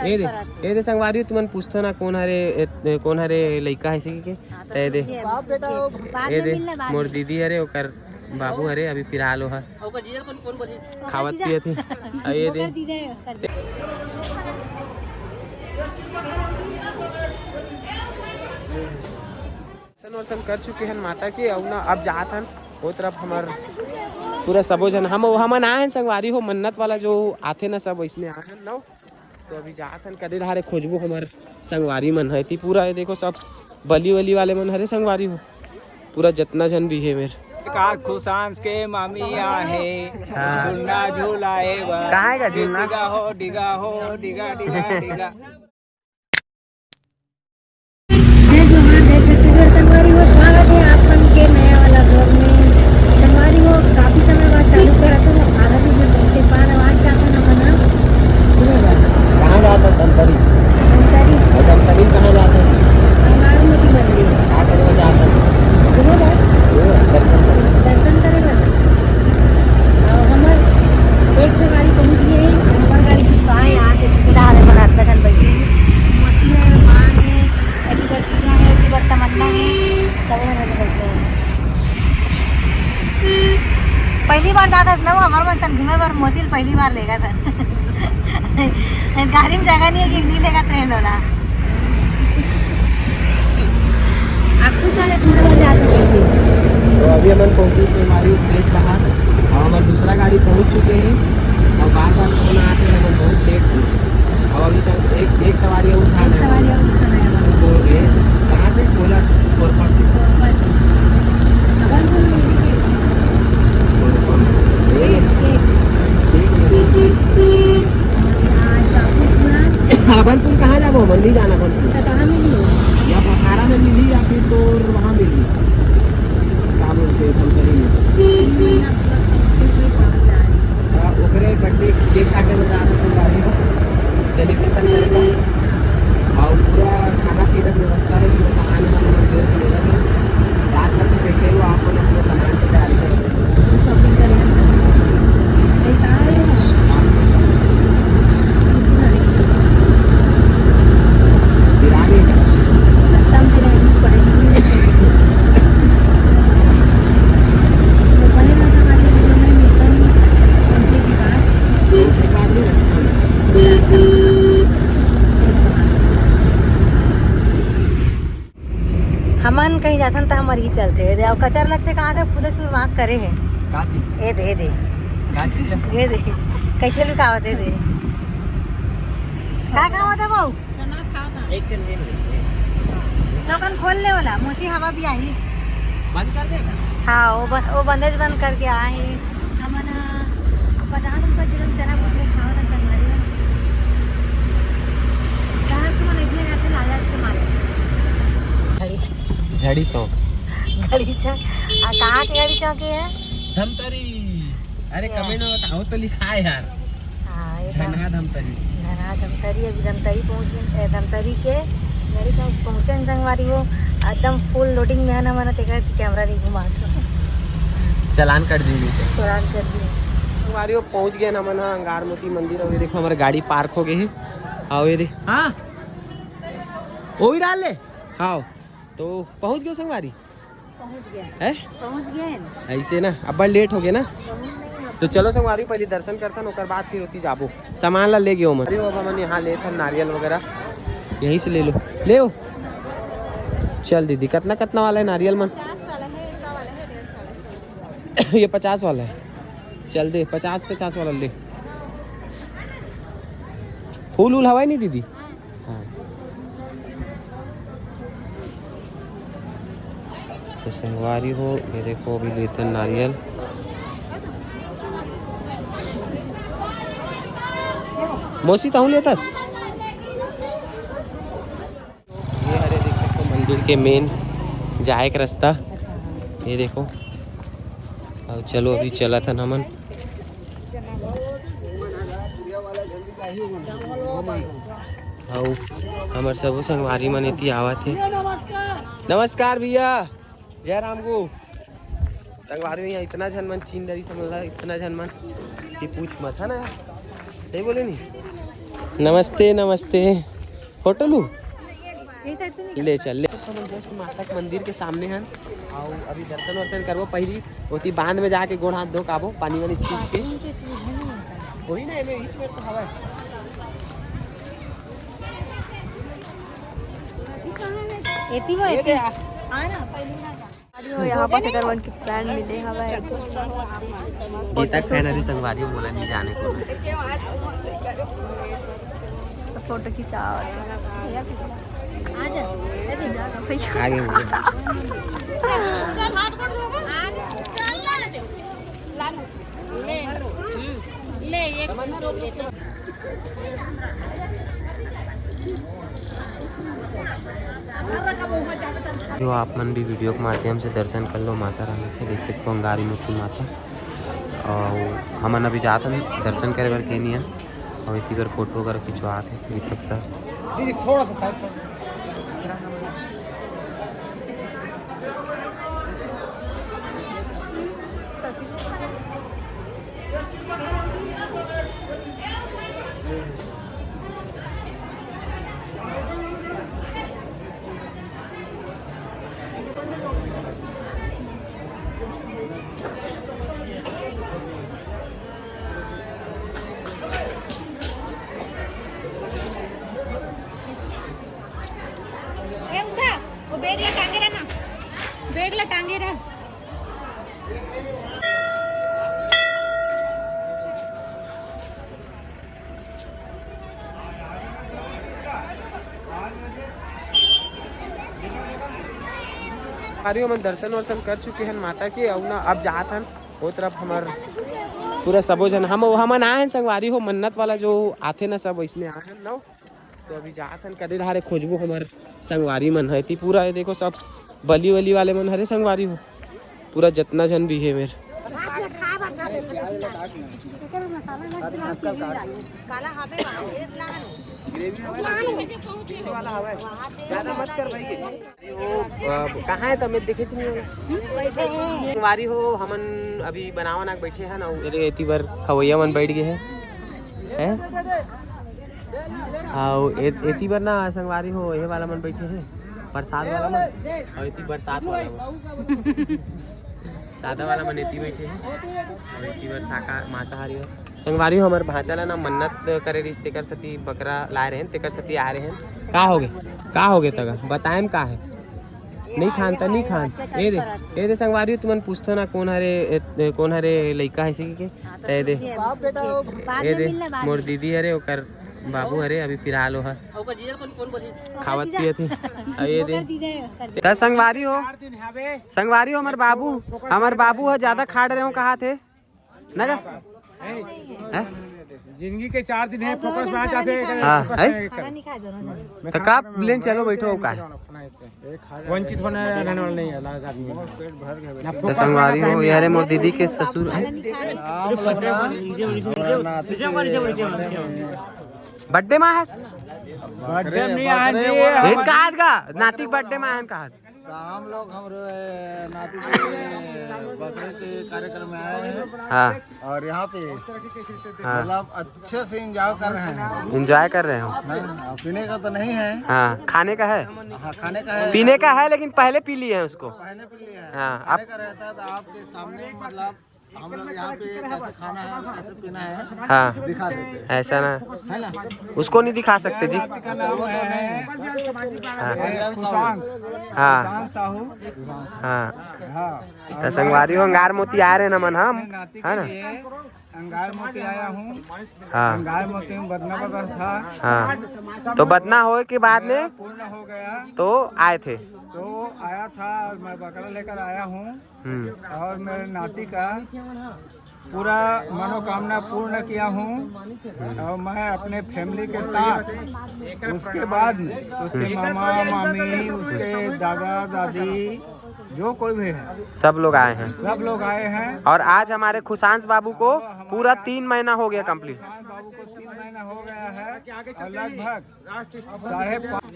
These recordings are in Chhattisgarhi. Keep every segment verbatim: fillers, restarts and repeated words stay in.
ए दे, ए दे संगवारी, तुमन पूछथो ना कोन हरे, ए, ए, कोन हरे लइका हे से के? हाँ, तो ए दे, सुनिए, अभी सुनिए। बाद ए में दे, मिलना, बाद मोर में। दीदी हरे, ओकर बाबू हरे, अभी फिलहाल ओहा खावत पियत हे। आ, ए दे। ओकर जीजा है, ओकर जीजा। दर्शन वर्शन कर चुके हन माता के, अउ ना अब जात हन ओ तरफ। हमर पूरा सबो झन हम, हमन आए हन संगवारी हो, मन्नत वाला जो आथे ना, सब वैसने आए हन ना। तो अभी जात हन, कदे डहारे खोजबो हमर संगवारी मन है ती पूरा। ये देखो सब बली वली वाले मन हरे संगवारी हो, पूरा जतना झन भी हे मेर। का खुशांस के मामी आहे, हाँ। झुलना झुलाए बर। कहाँ हे का झुलना? डिगा हो, डिगा हो, डिगा, डिगा, डिगा। जय जोहार, जय छत्तीसगढ़ संगवारी हो, स्वागत है आप मन के नया वाला vlog में। संगवारी हो, काफी समय बाद चालू करा तो आधा भी नहीं पहुंचे पार, आज जाता ना बना। कहाँ जाता धमतरी? धमतरी। और धमतरी कहाँ जाता? हमारे मोती मंदिर। कहाँ करे जाता? घूमो जाओ। दर्शन करे। दर्शन करे बना। और हमर एक ठो गाड़ी पहुंच गई है, हमर गाड़ी पिछवा है, यहाँ के पिछला हाल है, पर आत्मा जन बैठे हैं। मौसी है, माँ है, एती बर जीजा है, एती बर तमन्ना है, सब जन एती बैठे हैं। पहली बार जात हस ना वो हमर मन सन घूमे बर, मौसी ल पहली बार लेगा सर। गाड़ी में जगह नहीं है कि नहीं लेगा ट्रेन वाला। आप खुश हो जाते हैं, पूरा हो जाते हैं। तो अभी हमन पहुंचे से हमारी स्टेज बाहर, और हमारा दूसरा गाड़ी पहुंच चुके हैं, और बार बार फोन आते हैं, हमन बहुत लेट हुए। अब अभी सब एक, एक सवारी और उठाना एक है। सवारी और उठाना है। तो ये कहाँ से? कोला, कोरपा से। कोरपा से। अगर तुम एक, एक। एक, एक। ठीक है। आज काफी पूरा। अबनपुर कहाँ जाबो? हमन नहीं जाना अबनपुर। तो कहाँ मिली? या भखारा में मिली या फिर तो वहाँ मिली। का बोलते हैं, धमतरी में। हाँ, ओकरे बर्थडे केक काटे में जात हन संगवारी हो, सेलिब्रेशन करे बर। और पूरा खाना पीना के व्यवस्था है, पूरा सामान वामान जोर के लेना था। रात तक तो देखे हो आप लोग पूरा सामान की तैयारी कर रहे हो। शॉपिंग करे। ये कहाँ है? सिरानी। एकदम तेरा यूज़ पड़ेगी। तो बने रहो हमारी वीडियो में, मिलते हैं पहुंचे के बाद। पहुंचे के बाद भी रास्ता में। हमन कहीं जाथन त हमर ही चलथे। ए दे, अउ कचर लगथे कहाँ थे, खुदे शुरुआत करे हे। का चीज? ए दे, ए दे। का चीज है? ए दे, कैसे लुकावत हे दे। का खावत हे बहू? एक दिन ले ले। तो कन खोल ले वाला, मौसी हवा भी आई। बंद कर देगा? हाँ, वो ब-, वो बंदेज बंद करके आए हैं। हमन ह पचास रुपये किलो चना फूट के खावत हन संगवारी हो। शहर के मन इतने जाते लालच के मारे। घड़ी च-, घड़ी चौक। घड़ी चौक। आ, कहाँ के घड़ी चौक है? धमतरी। अरे, ये। कमेंट में बताओ तो लिखा है यार। हाँ, ये धनहा धमतरी। धनहा धमतरी, अभी धमतरी पहुँच गए, ए, धमतरी के घड़ी चौक पहुँचे संगवारी हो। एकदम फुल लोडिंग में है ना, मैंने तेकर कैमरा नहीं घुमा तो। चालान कट जाही। चालान कट जाही। संगवारी हो, पहुँच गए ना हमन ह अंगार मोती मंदिर। अउ ये देखो, हमारे गाड़ी पार्क हो गई है। आओ ये दे। हाँ, वही डाल ले। हाँ, तो पहुँच गए संगवारी। पहुँच गए। हैं? पहुँच गए। ऐसे ना, अब लेट हो गए ना। पहुँच गए। तो चलो संगवारी, पहले दर्शन करथन, ओकर बाद फिर ओती जाबो। सामान ला ले गयो मन। अरे बाबा, मन यहाँ लेथन नारियल वगैरह, यहीं से ले लो। ले हो। चल दीदी, कितना कितना वाला है नारियल मन? पचास वाला है, सौ वाला है, डेढ़ सौ वाला है, सौ अस्सी वाला है। ये पचास वाला है। चल दे, पचास, पचास वाला ले। फूल उल हवाई नहीं दीदी? हाँ। तो संगवारी हो, ये देखो, अभी लेथन नारियल। मौसी, ताहू लेतस? ये हरे, देख सकते हो, मंदिर के मेन जाए के रास्ता। ये देखो, अब चलो, अभी चलत हन हमन। अउ हमर सबो संगवारी मन एती आवत हे। नमस्कार भैया, जय राम गो। संगवारी, यहाँ इतना झन मन चीन डरी समझ ला, इतना झन मन कि पूछ मत, है ना यार, सही बोले नहीं? नमस्ते, नमस्ते। फोटो लू? यही साइड से नहीं? ले चल, ले। तो हम जस्ट माता के मंदिर के सामने हन, और अभी दर्शन वर्शन करबो पहली, ओती बांध में जाके गोड़ हाथ धो के आबो, पानी वानी छींच के। वही ना, एमे बीच में तो हवा है। एती वो, ये एती। दे आ। हाँ ना, पहली ना जा। अरे हो, यहाँ पर एकर मन के plan मिले हवय। गीता के fan हरे संगवारी, मोला नहीं जाने को। तो फोटो खिंचाओ। आगे बोलो। जो आप मन भी video के माध्यम से दर्शन कर लो माता रानी के, देख सकते हो अंगारी मुखी माता। और हमन अभी जात हन दर्शन करे बर केनिया, और इतनी बार फोटो वगैरह खिंचवात है, देख सकते हो। ए उषा, वो बैग ला टांगे रहा ना, बैग ला टांगे रहा। संगवारी हो, हमन दर्शन वर्शन कर चुके हन माता के, अउ ना अब जात हन ओ तरफ। हमर पूरा सबो झन हम, हमन आए हन संगवारी हो, मन्नत वाला जो आथे ना, सब वैसने आए हन ना। तो अभी जात हन, कदे डहारे खोजबो हमर संगवारी मन है। ती पूरा ये देखो, सब बली वली वाले मन हरे संगवारी हो, पूरा जतना झन भी है मेर। काला हाबे वाला, ये लाल। ग्रेवी वाला हवे, ज्यादा मत कर भाई। वो, अ, कहाँ है तमें देखे च नहीं होला। संगवारी हो, हमन अभी बनावन आके बैठे हैं ना, अरे एती बर खवैया मन बैठ गए हैं, हैं? अउ ए-, एती बर ना संगवारी हो, ये वाला मन बैठे हैं, प्रसाद वाला मन, अउ एती बरसात वाला मन। सादा वाला मन एती बैठे हैं, अउ एती बर शाका-, मांसाहारी हो। संगवारी हो, हमर भांचा ला ना मन्नत करे रिहिस, तेकर सेती बकरा लाए रहेन, तेकर सेती आए रहेन। का होगे? का होगे तगा? बताएम का है? नहीं खान त नहीं खान। ए दे, ए दे संगवारी हो, तुमन पूछथो ना कोन हरे, ए, कोन हरे लइका है इसी के? ए दे, ए दे, मोर दीदी हरे, ओकर बाबू हरे, अभी फिलहाल ओहा खावत पियत हे। अउ ए दे, त संगवारी हो, संगवारी हो, हमर बाबू, हमर बाबू ह ज्यादा खाड़ रहे हो कहा थे ना का? हैं? जिंदगी के चार दिन है, फोकस में आ जाते हैं, हाँ, फोकस है? में एक कर। तो का लेन चलो बैठो का? वंचित होने रहने वाला नहीं है, लाल आदमी। तो संगवारी हो, ये हरे मोर दीदी के ससुर है। बर्थडे मा है? बर्थडे में नहीं आए जी, एक कहा का नाती बर्थडे मा है कहा। तो हम लोग हमरे नाती के बर्थडे के कार्यक्रम में आए हैं। हाँ। और यहाँ पे हाँ। मतलब अच्छे से एंजॉय कर रहे हैं। एंजॉय कर रहे हो? हाँ, पीने का तो नहीं है। हाँ, खाने का है? हाँ, खाने का है। पीने का है, लेकिन पहले पी लिए हैं उसको। पहले पी लिया है। हाँ, खाने आप का रहता है तो आपके सामने मतलब हम लोग यहाँ पे कैसे खाना है, कैसे पीना है, हाँ। दिखा देते हैं। ऐसा ना। है ना? उसको नहीं दिखा सकते जी। नाती का नाम है हाँ। कुशांश। हाँ। कुशांश साहू। हाँ। हाँ। तो संगवारी हो, अंगार मोती आ रहे हैं ना मन हम, नाती है ना? के लिए अंगार मोती आया हूँ। हाँ। अंगार मोती में बदना बदल था। हाँ। तो बदना होए के बाद में पूर्ण हो गया। तो आए थे। तो आया था और मैं बकरा लेकर आया हूँ। हम्म। और मेरे नाती का पूरा मनोकामना पूर्ण किया हूँ। और मैं अपने फैमिली के साथ, उसके बाद में उसके हम्म। मामा, मामी, उसके दादा, दादी, जो कोई भी है, सब लोग आए हैं। सब लोग आए हैं। और आज हमारे खुशांश बाबू को और हमारे पूरा आज तीन महीना हो गया कंप्लीट। खुशांश बाबू को तीन महीना हो गया है और लगभग साढ़े पाँच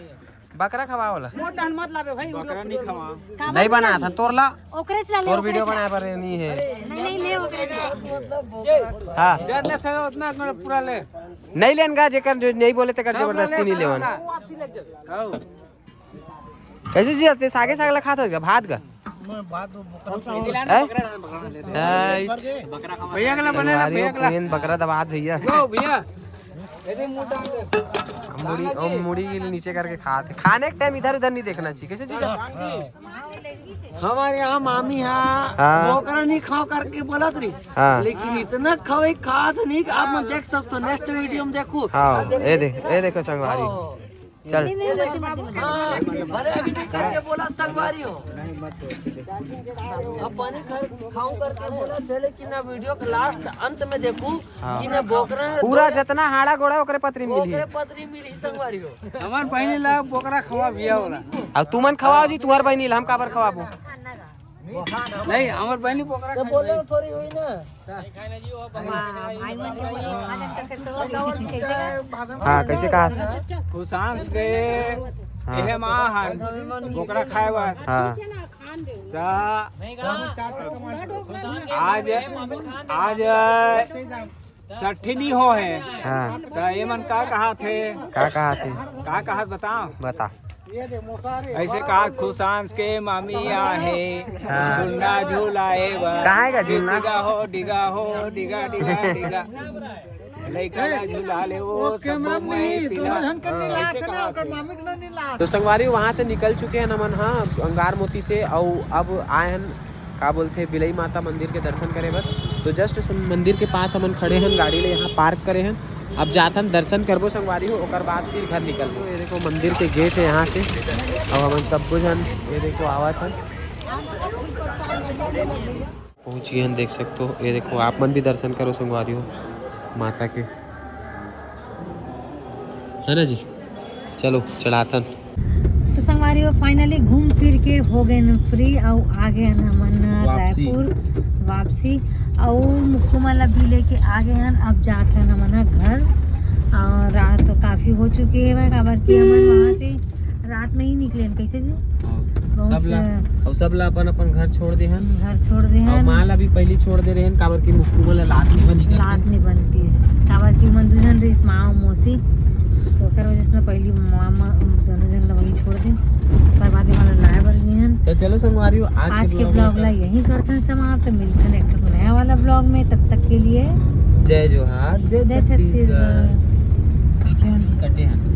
बकरा खवाओ ला। मोर डहन मत लाबे भाई, बकरा नहीं खवा। नहीं बना था तोर ला। ओकरे से ला ले, तोर ओकरे वीडियो से। बनाए बर नहीं है। नहीं, नहीं, ले ओकरे से। हाँ। जितना सके उतना अपना पूरा ले। नहीं लेन गा, जेकर जो नहीं बोले तेकर सब जबरदस्ती ले, नहीं लेवन। वो आपसी लग जावे। आओ। कैसे जी आते सागे साग ला खात होगा भात का? हैं? हैं? भैया के ला बना ना, संगवारी भैया हो, के ला। कोरियन बकरा दबात भैया। लो भैया। मुड़ी, ओ, मुड़ी नीचे करके खात है। खाने के टाइम इधर उधर नहीं देखना चाहिए। कैसे जीजा? हमारे यहाँ मामी हा हाँ। बोकरा नहीं खाओ करके बोलत रही। हाँ। लेकिन इतना खवाई खात नहीं कि आप मन देख सकते हो। नेक्स्ट वीडियो में देखो। हाँ, ये देख, ये देखो संगवारी। हाँ। चल। नहीं, नहीं, मत, मत, मत। हाँ, अरे अभी नहीं करके बोला संगवारी हो। अब पानी खर-, खाऊं करके बोला थे, लेकिन ना वीडियो के लास्ट अंत में देखू हाँ। कि ना बोकरा पूरा दो जितना हाड़ा गोड़ा ओकरे पतरी मिली। ओकरे पतरी मिली संगवारी हो। हमार बहिनी ला बोकरा खवा बिया होला। अब तुमन खवाओ जी, तुहर बहिनी ला हम काबर खवाबो? नहीं, हमार बहिनी बोकरा तो खाई बोले नहीं। थोड़ी हुई ना। वाह, भाई मन के बोले खा लेते थे तो कैसे का? हाँ, कैसे कहा? खुशांस के हाँ। एहे माँ हन बोकरा खाए बर। हाँ। ता आज, आज सट्ठी नहीं हो है। हाँ। त एमन का कहा थे? का कहा थे? का कहा बताओ? बता। ऐसे कहा खुशांस के मामी आहे। हाँ। झुलना झुलाए बा। कहाँ है का झुलना? डिगा हो, डिगा हो, डिगा, डिगा, डिगा। लइका ला झुला ले, वो वो कैमरा सब में ही पीला। दोनों जन के हाँ। मिला ऐसे के ना, कहा ओकर थे। मामी के ना मिला। तो संगवारी वहाँ से निकल चुके हैं हमन, हाँ, अंगार मोती से, और अब आए हैं का बोलथे बिलई माता मंदिर के दर्शन करे बर। तो जस्ट मंदिर के पास हमन खड़े हन, गाड़ी ले यहाँ पार्क करे हन। अब जाथन दर्शन करबो संगवारी हो, ओकर बाद फिर घर निकलबो। ये देखो मंदिर के गेट है यहाँ से। अब हमन सबो झन ये देखो आवत हन, पहुँच गए हन, देख सकते हो। ये देखो आप मन भी दर्शन करो संगवारी हो माता के, है ना जी। चलो चढ़ाथन। तो संगवारी हो, फाइनली घूम फिर के हो गए न फ्री, और आ गए न हमन वापसी। रायपुर वापसी। और मुक्कू मन ला भी लेके आ गए हन। अब जाते हैं हमन घर। और रात तो काफी हो चुकी है, काबर कि हमन वहाँ से रात में ही निकले हन। कैसे जी? हाँ। बहुत सब ला, से और सब ला अपन अपन घर छोड़ दे हन। घर छोड़ दे और हन। माँ ला भी पहली छोड़ दे रहे हन, काबर कि मुक्कू मन ला लात नहीं बनी करके। लात नहीं बनतीस, काबर कि मन दू झन रहिस, माँ और मौसी, तो ओकर वजह से ना पहली माँ, माँ दोनों झन ला वहीं छोड़ दे। ओकर बाद ये वाला लाए बर गए हन। तो चलो संगवारी हो, आज आज के के vlog vlog ला ला यहीं करथन समाप्त। मिलथन एक ठो नया वाला vlog में, तब तक के लिए जय जोहार, जय जय छत्तीसगढ़। छत्तीसगढ़। ठीक है, कटे हैं।